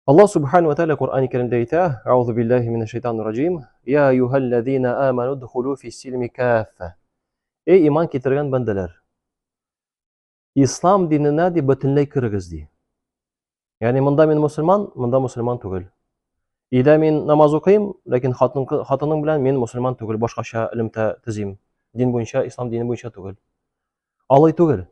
Аллаһ субхану ва тааля Коръән Кәримдә әйтә: "Аузу биллаһи минәш шайтанир раҗим. Я айюһаллазина аману дхулу фис силми каффа." Эй иман китергән бәндәләр! Ислам диненә ди бөтенләй керегез ди. Ягъни монда мин мусульман, монда мусульман түгел. Өйдә мин намаз укыйм, ләкин хатын хатыным белән мин мусульман түгел, башкача элемтә төзим. Дин буенча, ислам дине буенча түгел. Алай түгел.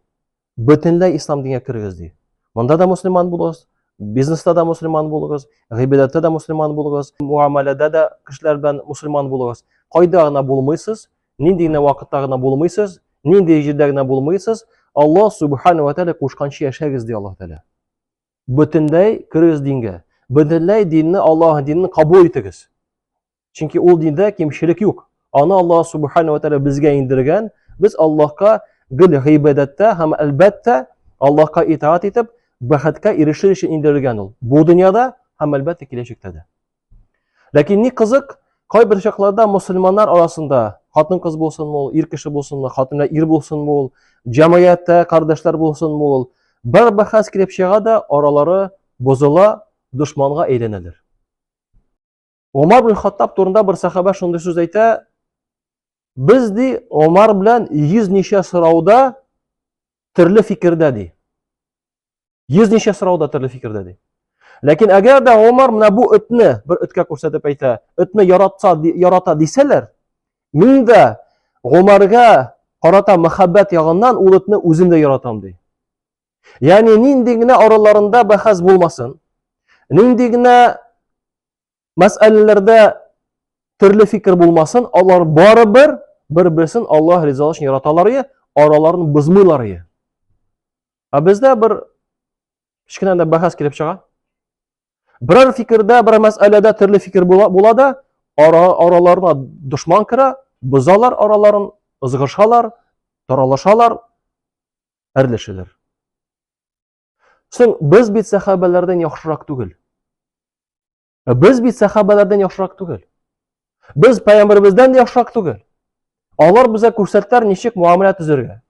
Бөтенләй ислам дингә керегез ди. Монда да мусульман булыгыз, бизнеста да мусульман булыгыз, гыйбадәттә дә мусульман булыгыз, муамәләдә дә кешеләр белән мусульман булыгыз. Кайда гына булмыйсыз, нинди генә вакытта гына булмыйсыз, нинди җирдә генә булмыйсыз, Аллаһ субхану ва тааля кушканча яшәгез ди Аллаһ Тәгалә. Бөтенләй керегез дингә. Бөтенләй динне Аллаһ динен кабул итегез. Чөнки ул диндә кимчелек юк. Аны Аллаһ субхану ва тааля безгә индергән. Без Аллаһка гел гыйбадәттә һәм әлбәттә Аллаһка итаат итеп, бәхеткә ирешер өчен индерелгән ул. Бу дөньяда һәм әлбәттә киләчәктә дә. Ләкин ни кызык, кайбер чакларда мусульманнар арасында хатын-кыз булсынмы ул, ир кеше булсынмы, хатын ир булсынмы ул, җәмгыятьтә кардәшләр булсынмы ул, бер бәхәс килеп чыга да, аралары бозыла, дошманга әйләнәләр. Омар бин Хаттаб турында бер сахаба шундый сүз әйтә, без ди Омар белән йөз ничә сорауда төрле фикердә ди. Йөз ничә сорауда төрле фикердә ди. Ләкин әгәр дә Омар менә бу этне бер эткә күрсәтеп әйтә, этне яратса, ярата дисәләр, мин дә Гомарга карата мәхәббәт ягыннан ул этне үзем дә яратам ди. Ягъни нинди генә араларында бәхәс булмасын, нинди генә мәсьәләләрдә төрле фикер булмасын, алар барыбер бер-берсен Аллаһ ризалыгы өчен яраталар ие, араларын бозмыйлар ие. Ә бездә бер кечкенә дә бәхәс килеп чыга. Берәр фикердә, бер мәсьәләдә төрле фикер була, була да, ара, араларына дошман керә, бозалар араларын, ызгышалар, таралышалар, әрләшәләр. Соң без бит сәхабәләрдән яхшырак түгел. Без бит сәхабәләрдән яхшырак түгел. Без пәйгамбәребездән дә яхшырак түгел. Алар безгә күрсәттеләр ничек муамәлә төзергә.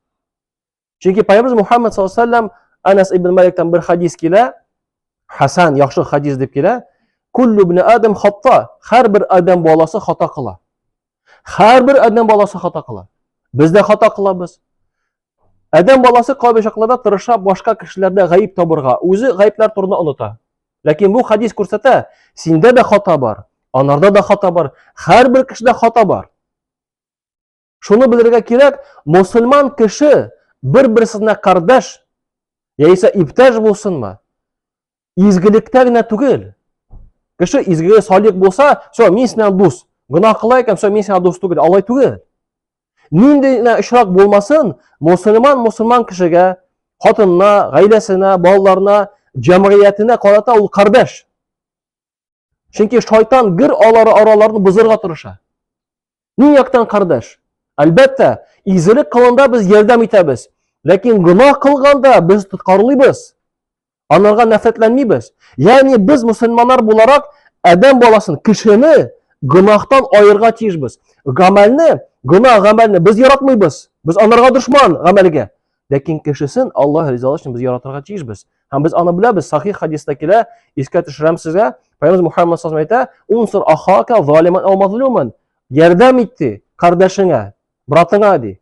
Чөнки пәйгамбәребез Мухаммад саллаллаху алейһи вәсәлләм Анас ибн Маликтан бер хадис килә, Хасан яхшы хадис дип килә. Куллю ибн Адам хатта. Һәрбер адәм баласы хата кыла. Һәрбер адәм баласы хата кыла. Без дә хата кылабыз. Адәм баласы кайбер чакларда тырыша башка кешеләрдә гаеп табырга, үзе гаепләр турында оныта. Ләкин бу хадис күрсәтә, синдә дә хата бар, анарда да хата бар, һәрбер кешедә хата бар. Шуны белергә кирәк, мусульман кеше бер-берсенә кардәш, яисә иптәш булсынмы, изгелектә генә түгел. Кеше изгеге салих булса, все, мин синнән дус. Гөнаһ кыла икән, все, мин сиңа дус түгел. Алай түгел. Нинди генә очрак булмасын, мусульман мусульман кешегә, хатынына, гаиләсенә, балаларына, җәмгыятенә карата ул кардәш. Чөнки шайтан гер алары араларын бозырга тырыша. Ни яктан кардәш? Әлбәттә, изгелек кылганда без ярдәм итәбез. Ләкин гөнаһ кылганда без тоткарлыйбыз. Анарга нәфрәтләнмибез. Ягъни без мусульманнар буларак адәм баласын, кешене гөнаһтан аерырга тиешбез. Гамәлне, гөнаһ гамәлне без яратмыйбыз. Без анарга дошман гамәлгә. Ләкин кешесен Аллаһ ризалыгы өчен без яратырга тиешбез. Һәм без аны беләбез, сахих хадиста килә, искә төшерәм сезгә. Пәйгамбер Мухаммад саллаллаху әйтә, "Унсур ахака залиман ау мазлуман." Ярдәм итте кардәшеңә, братыңа ди.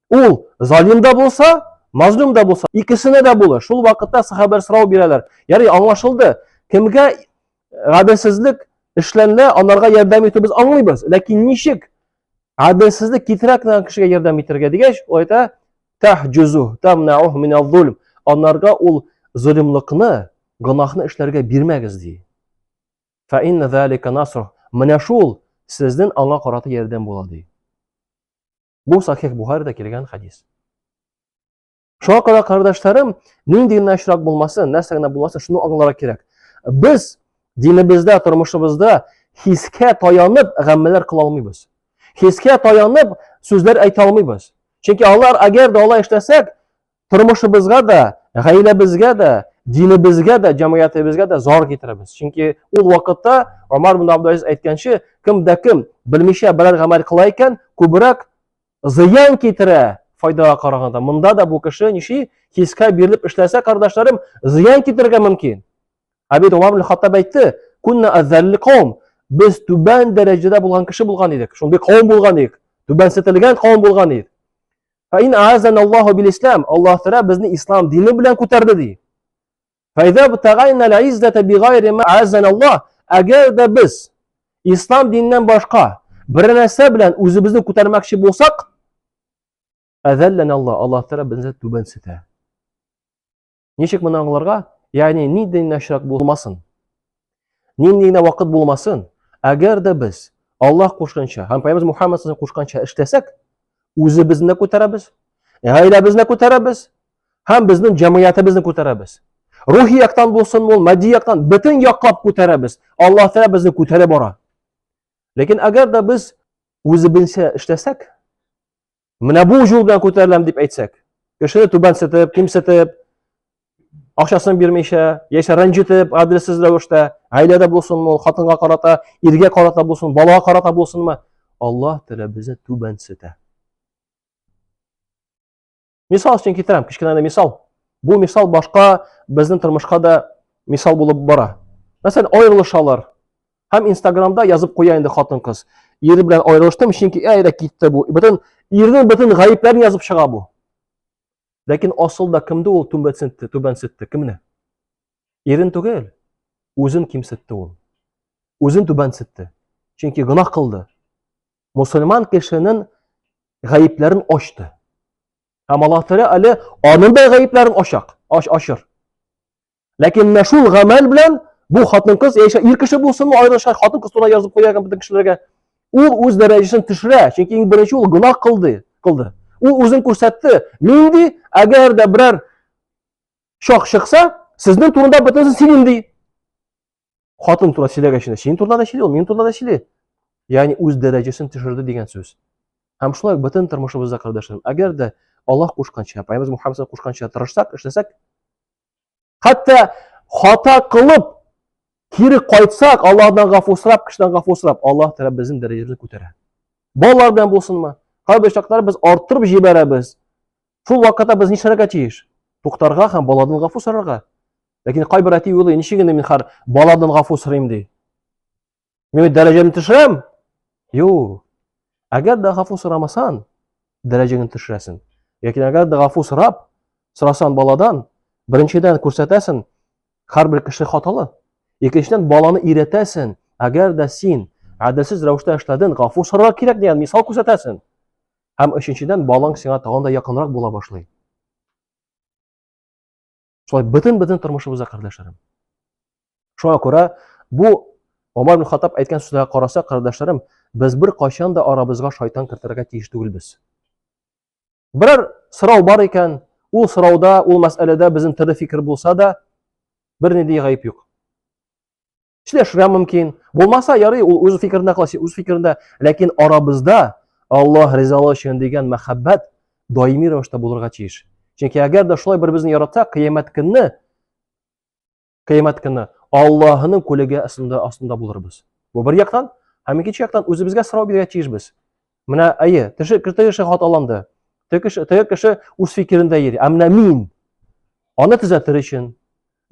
Ул залим да булса, мазлум да булса, икесенә дә булыр. Шул вакытта сахабәләр сорау бирәләр. Ярый, аңлашылды. Кемгә гаделсезлек эшләнелә, анарга ярдәм итү без аңлыйбыз. Ләкин ничек гаделсезлек китерә кенә кешегә ярдәм итәргә дигәч, ул әйтә, тахҗузу, тамнаух миназ-зулм. Анарга ул золымлыкны, гөнаһны эшләргә бирмәгез ди. Фа инна залика наср. Менә шул сезнең аңа карата ярдәм була ди. Бу Сахих Бухарида килгән хадис. Шуңа күрә, кардәшләрем, нинди генә очрак булмасын, нәрсә генә булмасын, шуны аңларга кирәк. Без динебездә, тормышыбызда хискә таянып гамәлләр кыла алмыйбыз. Хискә таянып сүзләр әйтә алмыйбыз. Чөнки алар әгәр дә алай эшләсәк, тормышыбызга да, гаиләбезгә дә, динебезгә дә, җәмгыятебезгә дә зар китерәбез. Чөнки ул вакытта Омар ибн Абдулазиз әйткәнче, кем дә кем белмичә берәр гамәл кыла икән, күбрәк зыян китерә файдага караганда. Монда да бу кеше ничи хискә бирелеп эшләсә, кардәшләрем, зыян китерергә мөмкин. Ә бит Умар ибн Хаттаб әйтте, кунна аззалли каум, без түбән дәрәҗәдә булган кеше булган идек, шундый кавым булган идек, түбәнсетелгән кавым булган идек. Фа ин аазана Аллаһу бил ислам, Аллаһ Тәгалә безне ислам дине белән күтәрде ди. Фа иза бтагайна аль-иззата бигайри ма аазана Аллаһ, әгәр дә без ислам диненнән башка бер нәрсә белән үзебезне күтәрмәкче булсак, әзәлләнә Аллаһ, Аллаһ Тәгалә безне түбәнсетә. Ничек моны аңларга? Ягъни нинди генә очрак булмасын, нинди генә вакыт булмасын, әгәр дә без Аллаһ кушканча һәм Пәйгамбер Мухаммад саллаллаху кушканча эшләсәк, үзебезне күтәрәбез, гаиләбезне күтәрәбез һәм безнең җәмгыятебезне күтәрәбез. Рухи яктан булсын ул, матди яктан, бөтен яклап күтәрәбез. Аллаһ Тәгалә безне күтәрә бара. Ләкин әгәр дә без үзебезчә эшләсәк, Менә бу юл белән күтәреләм дип әйтсәк, кешене түбәнсетеп, кимсетеп, акчасын бирмичә, яисә рәнҗетеп, адрессыз рәвештә, гаиләдә булсынмы ул, хатынга карата, иргә карата булсын, балага карата булсынмы, Аллаһ Тәгалә безне түбәнсетә. Мисал өчен китерәм, кечкенә генә мисал. Бу мисал башка безнең тормышка да мисал булып бара. Мәсәлән, аерылышалар. Һәм Инстаграмда язып куя инде хатын-кыз. Ире белән аерылыштым, чөнки әйдә китте бу. Бөтен ирнең бөтен гаепләрен язып чыга бу. Ләкин асылда кемде ул түбәнсетте, түбәнсетте? Кемне? Ирен түгел, үзен кимсетте ул. Үзен түбәнсетте. Чөнки гөнаһ кылды. Мусульман кешенең гаепләрен ачты. Һәм Аллаһ Тәгалә әле аның да гаепләрен ачак, ач, ачыр. Ләкин менә шул гамәл белән бу хатын-кыз, яисә ир кеше булсынмы, аерылышкан хатын-кыз турында язып куяган бөтен кешеләргә, ул үз дәрәҗәсен төшерә, чөнки иң беренче ул гөнаһ кылды, кылды. Ул үзен күрсәтте. Мин ди, әгәр дә берәр чак чыкса, сезнең турында бөтенесен сөйлим ди. Хатын турында сөйләгәч инде, синең турында да сөйли ул, минем турында да сөйли. Ягъни үз дәрәҗәсен төшерде дигән сүз. Һәм шулай бөтен тормышыбызда, кардәшләрем, әгәр дә Аллаһ кушканча, Пәйгамбәребез Мухаммад кушканча тырышсак, эшләсәк, хәтта хата кылып кире кайтсак, Аллаһдан гафу сорап, кешедән гафу сорап, Аллаһ Тәгалә безнең дәрәҗәбезне күтәрә. Балалар белән булсынмы? Кайбер чаклар без арттырып җибәрәбез. Шул вакытта без нишләргә тиеш? Туктарга һәм баладан гафу сорарга. Ләкин кайбер әти уйлый, ничек инде мин хәр баладан гафу сорыйм ди. Мин бит дәрәҗәмне төшерәм. Юк. Әгәр дә гафу сорамасан, дәрәҗәңне төшерәсең. Ләкин әгәр дә гафу сорап, сорасан баладан, беренчедән күрсәтәсең, һәрбер кеше хаталы. Икенчедән баланы өйрәтәсең, әгәр дә син гаделсез рәвештә эшләдең, гафу сорарга кирәк дигән мисал күрсәтәсең. Һәм өченчедән балаң сиңа тагын да якынрак була башлый. Шулай бөтен-бөтен тормышыбызда, кардәшләрем. Шуңа күрә бу Омар ибн Хаттаб әйткән сүзләргә карасак, кардәшләрем, без бер кайчан да арабызга шайтан кертергә тиеш түгелбез. Берәр сорау бар икән, ул сорауда, ул мәсьәләдә безнең төрле фикер булса да, бернинди гаеп юк. Сөйләшергә мөмкин. Булмаса, ярый, ул үз фикерендә кала, син үз фикерендә. Ләкин арабызда Аллаһ ризалыгы өчен дигән мәхәббәт даими рәвештә булырга тиеш. Чөнки әгәр дә шулай бер-беребезне яратсак, кыямәт көнне кыямәт көнне Аллаһының күләгә астында астында булырбыз. Бу бер яктан, һәм икенче яктан үзебезгә сорау бирергә тиешбез. Менә әйе, теге кеше хаталанды. Теге кеше, теге кеше үз фикерендә йөри. Ә менә мин аны төзәтер өчен,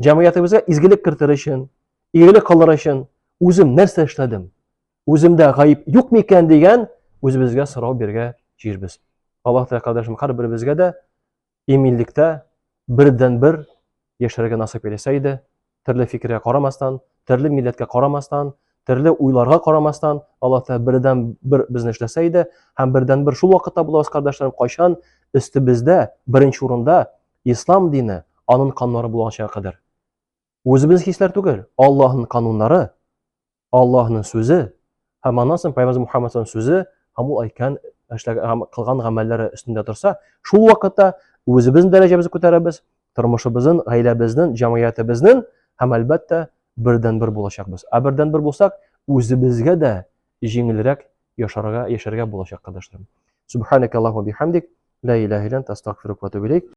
Җәмгыятебезгә изгелек кертер өчен, игелек кылыр өчен үзем нәрсә эшләдем? Үземдә гаеп юк микән дигән үзебезгә сорау бирергә тиешбез. Аллаһ Тәгалә кардәшем һәрберебезгә дә иминлектә бердән-бер яшәргә насыйп әйләсә иде. Төрле фикергә карамастан, төрле милләткә карамастан, төрле уйларга карамастан, Аллаһ Тәгалә бердән-бер безне эшләсә иде һәм бердән-бер шул вакытта булабыз, кардәшләрем, кайчан өстебездә беренче урында Ислам дине анын кануннары булганчага кадәр. Үзебез хисләр түгел, Аллаһның кануннары, Аллаһның сүзе һәм аннан соң Пәйгамбер Мухаммад сүзе һәм ул әйткән, эшләгән, кылган гамәлләре өстендә торса, шул вакытта үзебезнең дәрәҗәбезне күтәрәбез, тормышыбызның, гаиләбезнең, җәмгыятебезнең һәм әлбәттә бердәнбер булачакбыз. Ә бердәнбер булсак, үзебезгә дә җиңелрәк яшәргә, яшәргә булачак, кардәшләрем. Субханакаллаху бихамдик, ла илаһа илля анта, астагфирука ва атубу илейк.